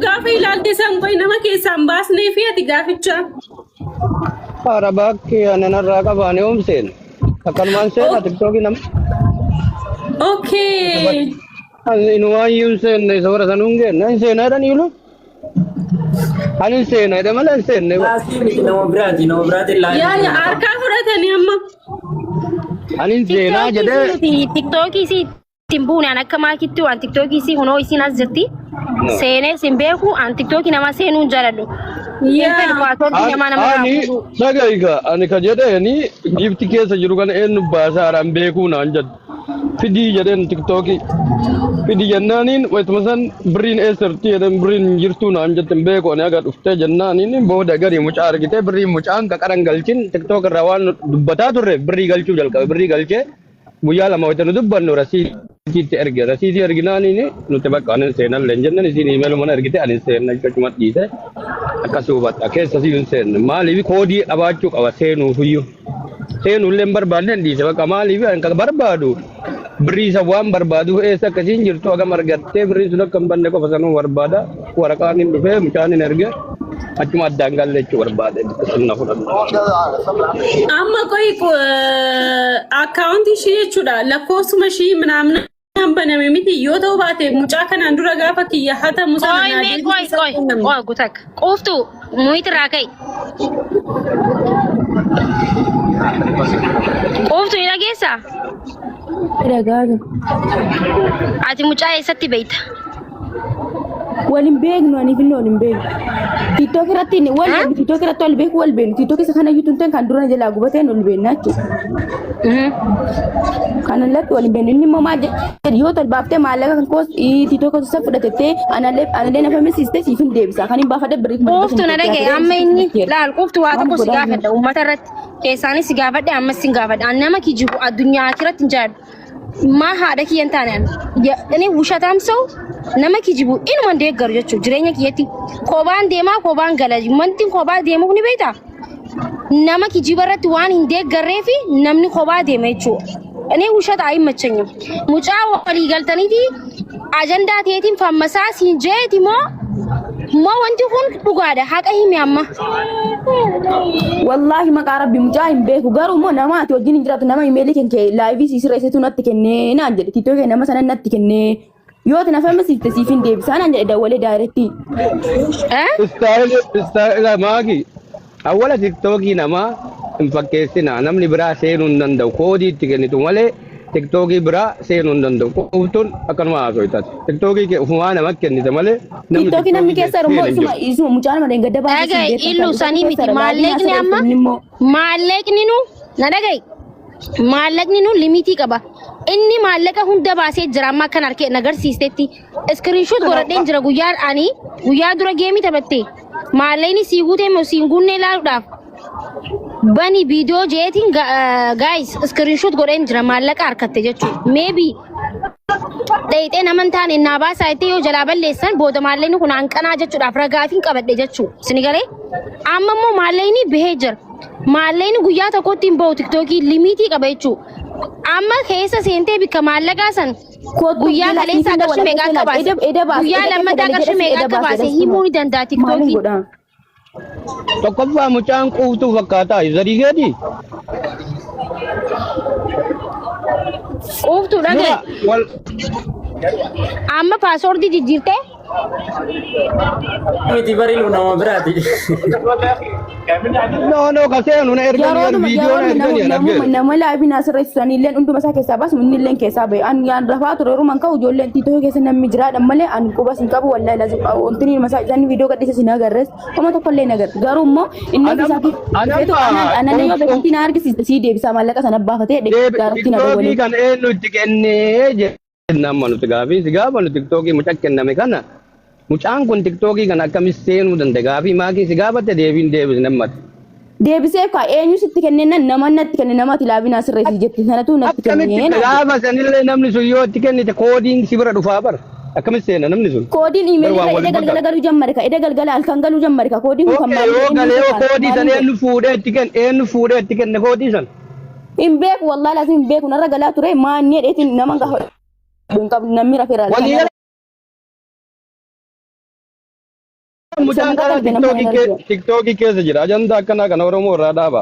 gaafa ilaalte san qoy nama keessaa hin baasnee fi ati gaaficha. Haara baakki ani narraa qabaane yoom seena? Akkanumaan seena tiktookii nama. Okay. Ani inumaan iyyuu hin seenne isa bara sanuu hin geenne. Hin seena jedhan iyyuu. Ani hin seena jedhe malee hin seenne. Laasii miti nama biraati nama biraati Yaa yaa laayii. harkaa fudhatanii amma. Ani hin seenaa Tiktookii jedhee. miti tiktookii si ittiin buune an akka maakitti waan tiktookii si kunoo isiin as jirti. Seenee sin beeku an tiktookii namaa seenuu hin jaaladhu. Hin fedhu Yaa. paaswoordii namaa namarraa Ani fuudhuu. dhaga'iga ani ka jedheeni gifti keessa jiru kana eenyu baasaaraan beekuu naan jedhu. Fidii jedheen tiktookii. Fidii jennaaniin wayituma san birriin eessa jirti jedheen birriin hin jirtuu naan jette hin beeku ani haga dhuftee jennaaniin booda garii mucaa argitee birriin mucaan ka qaran galchin tiktook irraa waan dubbataa turre birrii galchuu jalqabe birrii galchee guyyaa lama wayita nu dubbannu rasiitiitti erge rasiitii erginaaniin nuti bakka ani seenallee hin jenneen isiin iimeeluma na ergite ani seenna jechuma dhiise akkasii hubadha keessa sii hin seenne maaliif koodii qabaachuu qaba seenuufiyyuu. Seenullee hin barbaadne hin dhiise bakka maaliif ani kan barbaadu birrii isa waan barbaaduuf eessa akkasiin jirtu hagam argattee birriin sun akka hin banne qofa sanuu barbaada waraqaan hin dhufee mucaan hin erge achuma addaan galle jechuu barbaade sirna fudhanna. Amma qoy akkaawuntii ishii jechuudha lakkoofsuma ishii minaaminaan baname miti yoo ta'u baate mucaa kanaan dura gaafa kiyya hatamu sana Qoy naa mee qoy deebisuu qoy qunnamne. qoy gutak. Quuftu muyit irraa ka'i. Quuftu ni dhageessaa? Dhagaatu. Ati mucaa eessatti beekta? Wal hin beeknu aniif inni wal hin beeknu. TikTok irratti inni wal beeknu TikTok irratti wal beeku wal beeknu TikTok isa kana iyyuu tunteen kan dura jalaa gubateen wal beekna jechuudha. Kana irratti wal hin beeknu inni immoo maal jedhe yoo tolbaaftee maallaqa kan koos TikTok isa fudhatettee anallee anallee na famisiiste siif hin deebisa kan hin baafadhe birrii Quuftu na dhagaye amma inni laal quuftu waa tokko si gaafadha uummata irratti keessaanis si gaafadhe ammas si gaafadha an nama kijibu addunyaa akiratti hin jaallu maa haadha kiyya hin taane an inni wushataam sa'u nama kijibu inuma hin deeggaru jechuudha jireenya kiyyatti kobaan deemaa kobaan gala wanti kobaa deemuuf ni beektaa nama kijiba irratti waan hin deeggarree fi namni kophaa deema jechuudha. Inni wushata ayimmachanyam. Mucaa walii galtaniiti ajandaa teetiin fammasaa siin jeeti moo moo wanti kun dhugaadha haqa himi amma. Wallaahi maqaa rabbi mucaa hin beeku garuu immoo nama ati wajjin hin jiraatu nama imeelii kan kee laayivii sii sirreessitu natti kennee naan jedhe tiktoo kee nama sana natti kennee Yoo ati na famasiifte siif hin deebisaa naan jedhe dawwalee daayirektii. Eh? Istaayila istaayila maaki awwala tiktookii namaa hin fakkeessinaa namni biraa seenuu hin danda'u koodii itti kennitu malee tiktookii biraa seenuu hin danda'u quuftuun akkanuma haasoytati tiktookii kee ufumaa nama kennite malee namni Tiktookii namni tiktookii kee keessa jiru immoo seene hin isuma jiru. isuma mucaa nama dheengadda baasee siin Dhaga'i beektan illu kan isatu sanii keessa miti jira laabiin maallaqni asirra amma inni immoo. maallaqni nu na dhaga'i Maallaqni nu limitii qaba. Inni maallaqa hunda baasee jira amma akkan harkee na agarsiistetti. Iskiriinshoot godhadheen jira guyyaa ani guyyaa dura geemii taphatte. Maallaqni sii guutee moo siin guunnee ilaaluudhaaf. Bani viidiyoo jeetiin gaayis iskiriinshoot godheen jira maallaqa harkatte jechuudha. Maybe dhayxee nama hin taane naa baasaa jettee yoo jalaa balleessan booda maallaqni kun hanqanaa jechuudhaaf ragaafiin qabadhe jechuudha. Sini galee amma immoo maallaqni bahee jira. Maallaqni guyyaa tokkotti hin bahu tiktookii limiitii qaba jechuudha. Amma keessa seentee bikka maallaqaa san Kottu guyyaa jala kaleessaa siifin qarshii dawwala meeqa keessa akka laal. baase Eda eda baase guyyaa eda keessa lammataa gale qarshii jedha si meeqa eda akka baase baase jedha himuu ni danda'a Maalin tiktookii. godhaa? Tokkoffaa mucaan quuftuu fakkaataa zarii keetii Quuftuu dhagaye. dura wal Amma paaswoordii jijjiirtee Miti bari nama biraati. No, no, ka seenu na erganii an Yeroodhuma viidiyoo na yeroodhuma erganii an nama argeera. nama laabiin asirra illeen hunduma isaa keessaa baasu inni illeen keessaa bahe an yaan rafaa ture yeroo ka'u ijoolleen tiitoo keessa namni jiraadha malee an qubas hin qabu wallahi lazim wanti inni masaa isaan viidiyoo gadhiise sin agarres homa tokko illee hin agarre garuu immoo inni ofii Anam isaatii dhufeetu anamma anaan anallee yoo beekamtii na argisiiste sii deebisaa maallaqa sana baafatee deebi daarattii na tiktookii dawwalee. kan eenyu itti kennee jenna amma nuti gaafii si gaafannu tiktookii mucaa kenname kana mucaan kun tiktookii kana akkamitti seenuu danda'a gaafii maakii si gaafatte deebiin deebisne ammati. Deebisee kaa eenyu sitti kenneennan nama natti kenne nama ati laabiin asirreessi jette sanatu natti Akkamitti kennee naan jedhe. gaafa sanillee namni sun yoo itti kennite koodiin si bira dhufaa bara akkamitti seena namni sun Koodiin bar iimeelii waan irra wal eda hin galgala fakkaatu. galuu jammare ka eda galgala halkan galuu jammare ka koodiin kun kan Okay, maaliin yoo eenyuun galee yoo fakkaata koodii san maaliin godhe. eenyu fuudhee itti kenne eenyu fuudhee itti kenne koodii san. Hin beeku wallahi lazim hin beeku narra galaa ture maanni jedheetiin nama gaafa hin qabu namni rafeera Walii halkan. Mucaan Sangaa karaa darbe nama hin argu. tiktookii keessa jira. Ajandaa akkanaa kana Oromoo irraa dhaaba.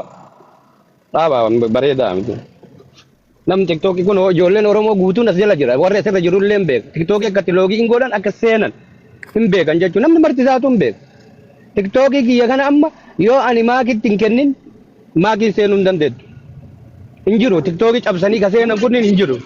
Dhaaba bareedaa miti. Namni tiktookii kun ijoolleen Oromoo guutuun as jala jira. Warri asirra jirullee hin beeku. Tiktookii akka login godhan akka seenan hin beekan jechuudha. Namni marti isaatu hin beeku. Tiktookii kiyya kana amma yoo ani maakitti hin kennin maakiin seenuu hin dandeettu. Hin jiru. Tiktookii cabsanii ka seenan kunniin hin jiru.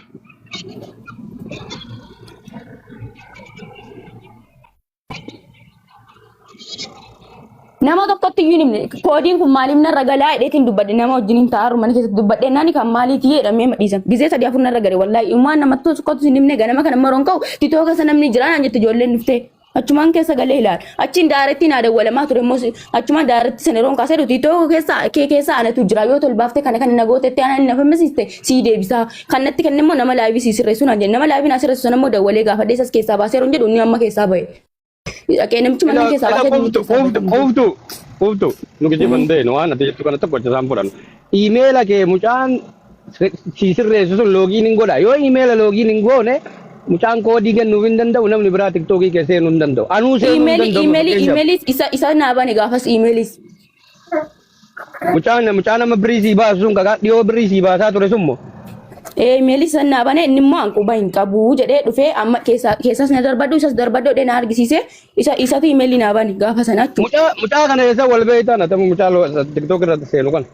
Nama tokkotti iyyuu hin himne. Koodiin kun maaliif narra galaa jedheetiin dubbadhe, nama wajjin hin taa'aru mana keessatti dubbadhe nani kan maaliiti jedhamee madhiisan. Gizee sadii afur narra gale, wallaahi uumaan namatti tokkotti hin himne. Ganama kana maroon ka'u titoo keessa namni jira naan jette ijoolleen dhuftee. Achumaan keessa galee ilaala. Achiin daarettiin haa dawwalamaa ture immoo achumaan daaretti sana yeroon kaasee dhufu titoo keessa kee keessa anatu jira, yoo tolbaaftee kana kana nagootetti ana inni nafamisiiste sii deebisaa. Kan natti kenne immoo nama live sii sirreessu naan jedhe. Nama live naa sirreessu sana immoo dawwalee gaafadhee isas keessaa baasee yeroo jedhu inni amma keessaa bahe. Dhaqee namichi mana keessaa baasee Quuftu, quuftu, quuftu, quuftu, nu kijiban deenu waan ati jettu kana tokko isaan fudhannu. Iimeela kee mucaan si sirreessu sun login hin godha. Yoo iimeela login hin goone mucaan koodii kennuuf hin danda'u, namni biraa tiktookii kee seenuu hin danda'u. Anuu seenuu hin Iimeelii danda'u. iimeelii Fakkeenyaaf. Iimeelii isa naa bane gaafas iimeelis. Mucaan nama birrii sii baasu sun kakaa dhiyoo birrii sii baasaa ture sun moo? Iimeelii isa naa bane, inni immoo hanquba hin qabu jedhee dhufee amma keessas na darbadhu, isas darbadhu jedhee na argisiise, isatu iimeelii naa bane gaafa sana jechuudha. Mucaa kana eessa wal beektan atamu mucaa tiktook irratti seenu kana?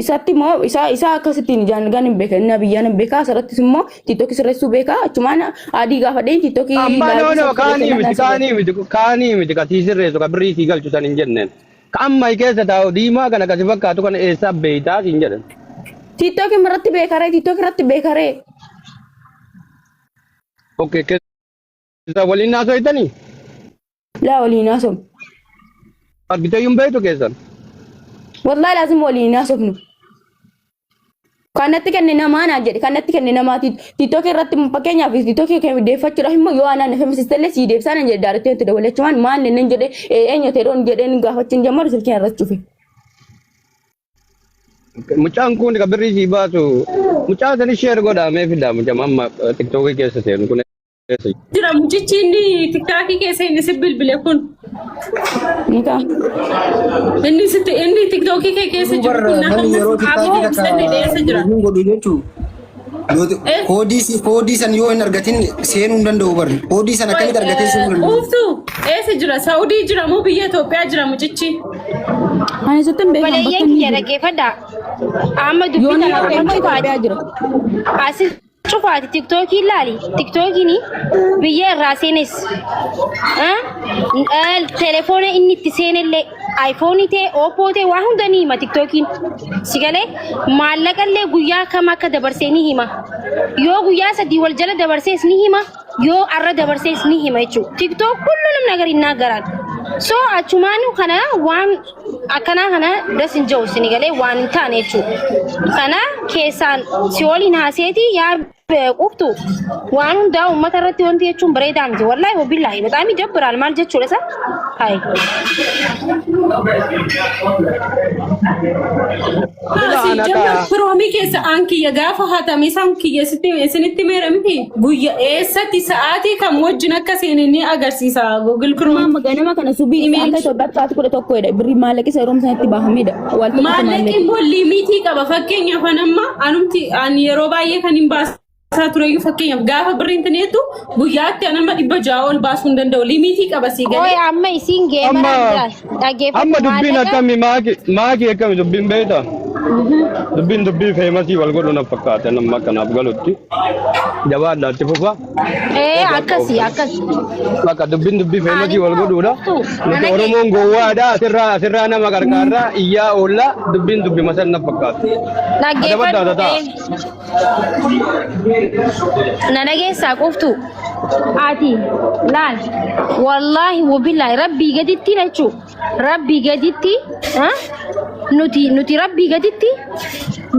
Isatti immoo isa akkasittiin ijaan gan hin beekan, inni biyyaan hin beekaa, asirrattis immoo tiiktookii sirreessuu beekaa, achumaan adii gaafadheen tiiktookii. Amma no, kaanii miti, kaanii miti, kaanii miti, ka sii sirreessu ka birrii sii galchu san hin jenneen. Ka amma keessa taa'u diimaa kana kasi fakkaatu kana eessaa beeytaa siin jedhan. Tiiktookii irratti beekaree, tiiktookii irratti beekaree. Okay, keessa waliin haasofitanii? Laa, waliin haasofnu. Argitee hin beektu keessan? Wallahi laazim waliin haasofnu. Kan natti kenne namaa naan jedhe, kan natti kenne namaati. Tiiktookii irratti fakkeenyaaf tiiktookii kee deeffachuudhaaf immoo yoo anaan nafamsiistellee sii deebisaa naan jedhe. Daarettee itti dabalachumaan maal naan jedhe, eenyu ta'e jedheen gaafachuun jammaru silkiin irratti cufe. Mucaan kun ka birrii sii baasu mucaa sani share godhaa mee fidaa, mucaa amma tiktookii keessa seenu kun eessa? Jira mucichi inni tiktaakii keessa inni si bilbile kun. Ni ta'a. Inni sitti inni tiktookii kee keessa jiru kun Namni yeroo tiktaakii aboo takka ibsanni dhiyeessa jira. login godhu jechuun koodii san yoo hin argatin seenuu hin danda'u barri. Koodii san akkamitti argatee seenuu danda'u? Quuftu eessa jira? Saudii jira moo biyya Itoophiyaa jira mucichi? Ani sitti hin beekan bakka Obboleeyyan inni kiyya jiru. dhaggeeffadhaa. Amma Yoo dubbii inni tana ta'e immoo cufaati. Itoophiyaa jira. Asis cufaati tiktookii ilaali. Tiktookiin biyya irraa seenes. Telefoona inni itti seenellee aayifoonii ta'e oppoo ta'e waan hunda ni hima tiktookiin. Si galee maallaqallee guyyaa kam akka dabarsee ni hima. Yoo guyyaa 3 wal jala dabarsees ni hima. Yoo arra dabarsees ni hima jechuudha. Tiktook ሁሉንም ነገር ይናገራል። So achumaanu kana waan akkanaa kana das hin jiru isin galee waan hin taane jechuudha. Kana keessaan si waliin haaseeti yaa quftu waan hundaa uummata irratti wanti jechuun bareedaa miti. Wallaahi wabillaahi በጣም ይደብራል። maal jechuudha isa? Hai. Jamma firoomii keessa aan kiyya gaafa hatame isaan kiyya isinitti meera miti, guyya eessatti sa'aatii kam wajjin akka seene ni agarsiisa Google Chrome. Amma ganama kana subii akka Itoophiyaatti sa'aatii 11dha. Birrii maallaqa isa yeroo sanatti baafamedha. Wal tokko Maallaqni maallaqi. immoo limitii qaba. Fakkeenyaaf an amma anumti ani yeroo baay'ee kan hin baasaa tureyyuu, fakkeenyaaf gaafa birriin tineetu guyyaatti an amma 600 ol baasuu hin danda'u. Limitii qaba sii Qoy galee. amma isiin Amma geemaraan dhaggeeffatu amma dubbiin maallaqa akkami maaki maaki akkami dubbiin beektaa? Dubbiin dubbii famous wal godhu na fakkaate nama akkanaaf galutti. Jabaadhaatti fufa. Ee, akkasi akkasi. Bakka dubbiin dubbii famous wal godhuudha. Nuti Mana Oromoon gowwaadha, asirraa nama qarqaarraa iyyaa oollaa, dubbiin dubbii masan na fakkaate. Dhaggeeffadhu. Adabaddaa ta'a. Na dhageessaa quftu. Ati laal, wallaahi wabillaahi rabbii gaditti jechuu, rabbii gaditti nuti rabbii gaditti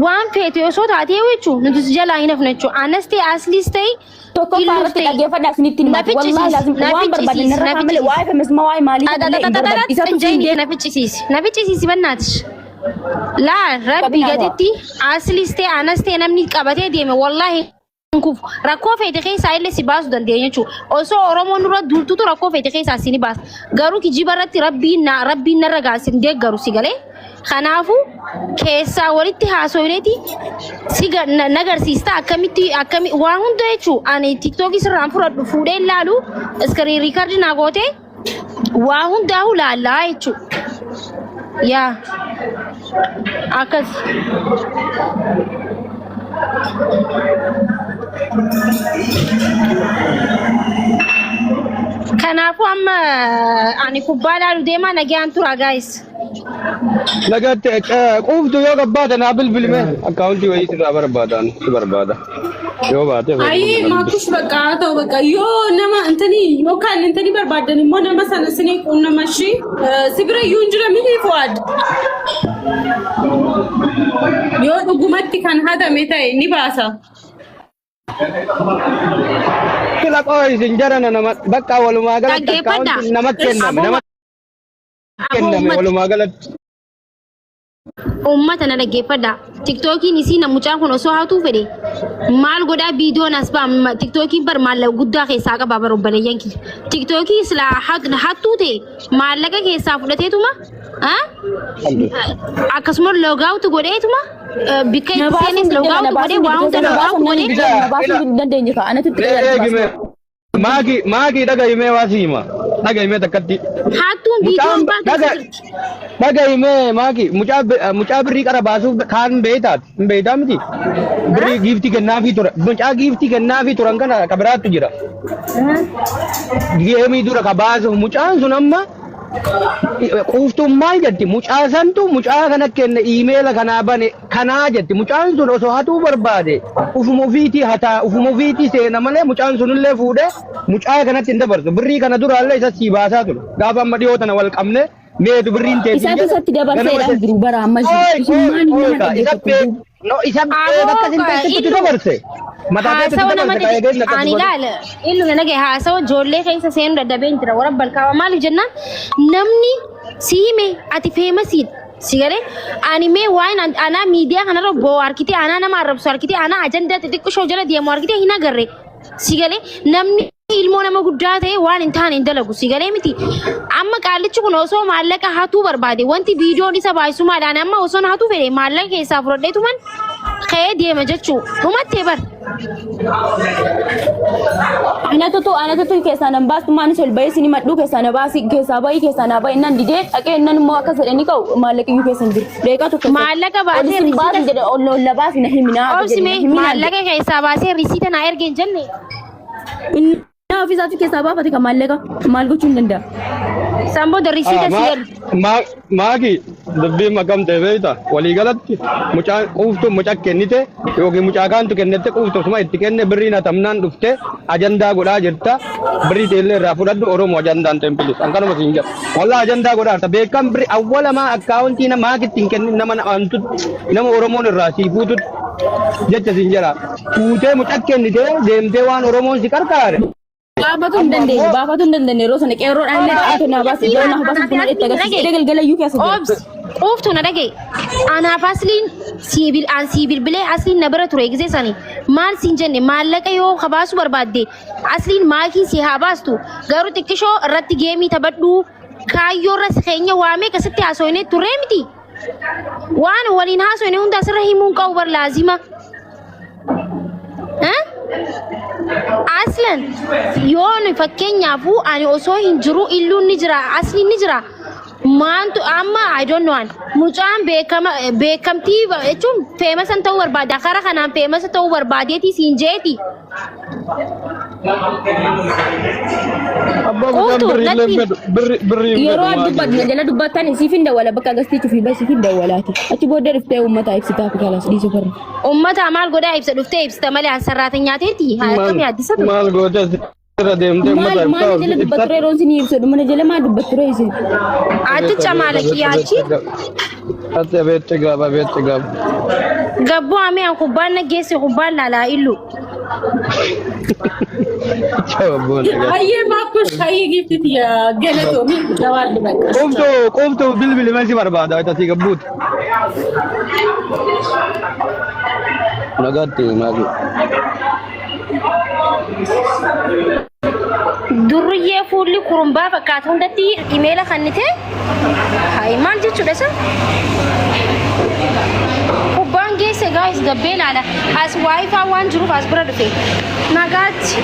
waan feete osoo taatee jechuu nuti si jalaa hin hafne jechuu, anas ta'e asliis ta'e Tokkoffaa irratti dhaggeeffadhaa isinitti hima. Na ficcisiisi, Wallaahi laazim na waan barbaadan ficcisiisi, narra na kaa malee waa'ee famous waa'ee maalii illee hin barbaadu. Isatu siin Jayni na ficcisiisi, na ficcisiisi bannaatish. Laa, rabbii Qabinaa gaditti asliis ta'e anas ta'e namni qabatee deeme wallaahi. Kufu. Rakkoo feete keessaa illee si baasuu dandeenya jechuudha. Osoo Oromoon nurra duultutu rakkoo feete keessaa si ni baasa. Garuu kijiba irratti rabbiin na rabbiin narra gaasi hin deeggaru si galee. Kanaafuu keessaa walitti haasoineeti si nagarsiista akkamitti akkami waa hunda jechuudha. Ani tiktookii sirraan fudhadhu fuudhee ilaalu iskiriin riikardi naa gootee waa hundaa'u laallaa jechuudha. Yaa akkas. Kanaafuu amma ani kubbaa laalu deemaa nagaan tura guys. Nagaatti quuftu yoo gabbaate naa bilbilime akkaawuntii wayii sirraa barbaadaan si barbaada. Yoo baate Ayi maakush bakka haa ta'u bakka yoo nama intanii yookaan intanii barbaadan immoo nama sana isinii quunnama ishii si bira iyyuu hin jira miti Fuwaad. Yoo dhugumatti kan hatame ta'e ni baasa. Sila qoo isin jarana nama bakka walumaa galatti Dhaggeeffadha. akkaawuntiin nama kenname nama Aboo kenname uummata walumaa galatti. Uummata na dhaggeeffadha. Tiktookiin isii na mucaan kun osoo hatuu fedhe maal godhaa viidiyoon as ba'a tiktookiin bar maallaqa guddaa keessaa qaba bar obboleeyyan kiyya. Tiktookii silaa hattuu ta'e maallaqa keessaa fudhateetuma akkasuma loogaawutu godheetuma bikka Na itti baasuun seenes dide na loogaawutu godhee baasuun waa dide hunda na loogaawutu baasuun godhee dide na baasuun hin dandeenye ka anatu itti Mee eegime maakii maakii dhaga'imee waa si hima dhaga'imee takkatti. Hattuun Mucaan viidiyoon baatu dhaga isa jirti. dhaga'imee maakii mucaa mucaa birrii qara baasuuf kaan beeytaati hin beeytaa miti birrii giiftii kennaafii ture mucaa giiftii kennaafii turan kana ka biraattu jira geemii dura ka baasuuf mucaan sun amma Quuftuun maal jetti? Mucaa santu mucaa kana kenne iimeela kanaa bane kanaa jetti. Mucaan sun osoo hatuu barbaade ufuma ofiitii hataa ufuma ofiitii seena malee mucaan sunillee fuudhee mucaa kanatti hin dabarsu. Birrii kana duraallee isa sii baasaa ture. Gaafa amma dhiyoo tana wal qabne meetu birriin teetiin Isaatu jedhe. isatti Ganama dabarseedhaan se- jiru bara amma isin Ooy isin ooy maal ooy nama ka isa dhaggeeffattu bee duuba. no isa bee Aboo bakka sin teessitti illu dabarse. Mataa keetti haasawa nama dabarse ka eegeen akkas ani godhe. ilaala illu na nagaye haasawa ijoollee keessa seenuu dadhabeen jira warra balkaaba maaliif jennaan namni si hime ati feemasiidha si galee ani mee waan anaa miidiyaa kanarra boo'u harkitee anaa nama arrabsu harkitee anaa ajandaa xixiqqishoo jala deemu harkitee hin agarre si galee namni ilmoo nama guddaa ta'e waan hin taane hin dalagu si galee miti amma qaallichi kun osoo maallaqa hatuu barbaade wanti viidiyoon isa baay'isu maali ani amma osoo hatuu fedhe maallaqa keessaa fudhadheetuman ka'ee deema jechuu dhumattee bar Anatutu anatutu keessaa nan baastu maanis ol bahee isin himadhuu keessaa na baasi keessaa bahii keessaa naa bahi nan didee dhaqee nan immoo akkas jedhanii ka'u maallaqa iyyuu keessa hin jiru. Deeqaa tokko keessatti. Maallaqa Ol baasee isin baasi risiita jedhe ol ol la baasi na himinaa jedhe na obsime himinaa jedhe. maallaqa keessaa baasee risiita naa ergee hin jenne. Inni ofii isaatii keessaa baafate kan maallaqa maal gochuu hin danda'a. San booda risiita si erge. Maaki dubbiin makamte beekta waliigalatti mucaan quuftu muca kennite yookiin mucaa kaantu kennette quuftu suma itti kenne birriin hatamnaan dhufte ajandaa godhaa jirta birrii teellee irraa fudhadhu oromoo ajandaan ta'in pilis an kanuma siin jedha wallaa ajandaa godhaa jirta beekam birrii awwalamaa akkaawuntii maakitti hin kennin nama amantutti nama oromoon irraa sii fuututti jecha siin jedha fuutee muca kennite deemtee waan oromoon si qarqaare Baafatu hin amma dandeenye ammoo baafatu hin dandeenye yeroo sana qeerroodhaan illee dhaqee naa baasi iddoo naa baasi kun itti agarsiise edda galgala iyyuu keessa jira. Obs quuftu na dhagaye. Anaaf asliin sii an sii bilbilee asliin na bira ture gisee sani maal siin jenne maallaqa yoo kabaasu barbaadde asliin maakiin si haa baastu garuu xiqqishoo irratti geemii taphadhu kaayyoo irra si keenya waamee akkasitti haasofnee turree miti. Waan waliin haasofne hunda asirra himuun qabu bar laazima. Eh? Aslan yoo nu fakkeenyaafuu ani osoo hin jiru illuun ni jira asliin ni jira maantu amma I don't know an mucaan beekama beekamtii jechuun feemasan ta'uu barbaada karaa kanaan feemasa ta'uu barbaadeeti siin jeeti Abbaa mucaan Quuftu birrii illee natti hin fedhu. Birrii birrii hin Yeroo fedhu ati dubbattu na jala dubbattan siif hin dawwala bakka agarsiisu fi siif hin dawwalaati. Achi booddee dhuftee uummata ibsitaa fi kalaas dhiisu farra. Ummata maal godhaa ibsa dhuftee ibsita malee an sarraata nyaateeti haa Maal akkamii addisatu. maal gootee irra deemtee Maal uummata maal na jala dubbattu ree yeroon isin ibsu mana jala maa dubbattu ree isin. Ati camaala kiyyaachi Ati abeetti gaaba abeetti gaaba. gabboo amee an kubbaan na geesse kubbaan laalaa illu. Hayyee maakkush hayyee giifti tiyya galatoomi jawaadhu bakka. Qoftu qoftu bilbili ma si barbaada wayita sii gabbuuti. Nagaatti maaki. Durriyyee fuulli kurumbaa fakkaatu hundatti imeela kannite. Hayi maal jechuudha isa? Kubbaan geesse gaayis gabbee laala. As waayifaa waan jiruuf as bira dhufe. Nagaatti.